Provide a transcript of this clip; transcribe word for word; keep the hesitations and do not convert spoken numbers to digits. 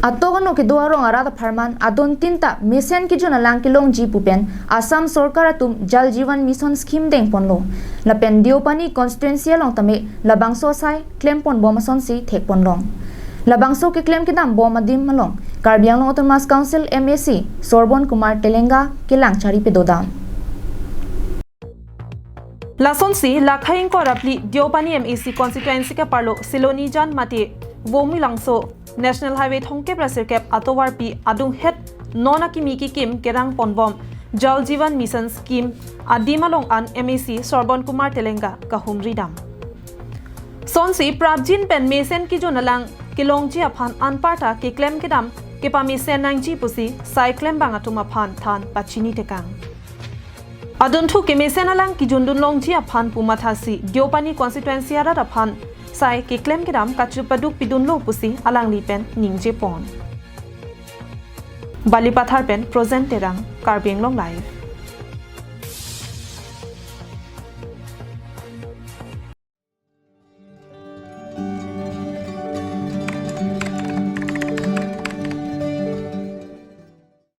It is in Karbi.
Atok ano kedo arong arat apharman adon tin ta mesen kejun alang kelongji pu pen Assam sorkar atum Jal Jeevan Mission scheme dengponlo. Lapen Deopani constituency along tame labangso asai klempon bom asonsi thekponlong. Labangso keklem kedam bom adim along Karbi Anglong Autonomous Council M A C Sorbon Kumar Telenga kelang chari pedodam. Lasonsi, lakhai ingkoi ra phli Deopani M A C constituency ke-arlo Silonijan mate Voimilangso National Highway thomkep ra sirkep atovarpi adunghet non akimi kikim kerang ponbom Jal Jeevan Mission scheme adim along an M A C Sorbon Kumar Telenga kahumridam. Sonsi prapjin pen mesen kejun alang kelongji aphan anparta keklem kedam kepamesen nangji pusi sai klembang atum aphan than pachini tekang. Adunthu kemesen alang kejundun longji aphan pu mathasi Deopani constituency arat aphan sai keklem kedam kachepaduk pidunlo pusi alangli pen ningjepon. Balipathar pen Projen Terang, Karbi Anglong Live.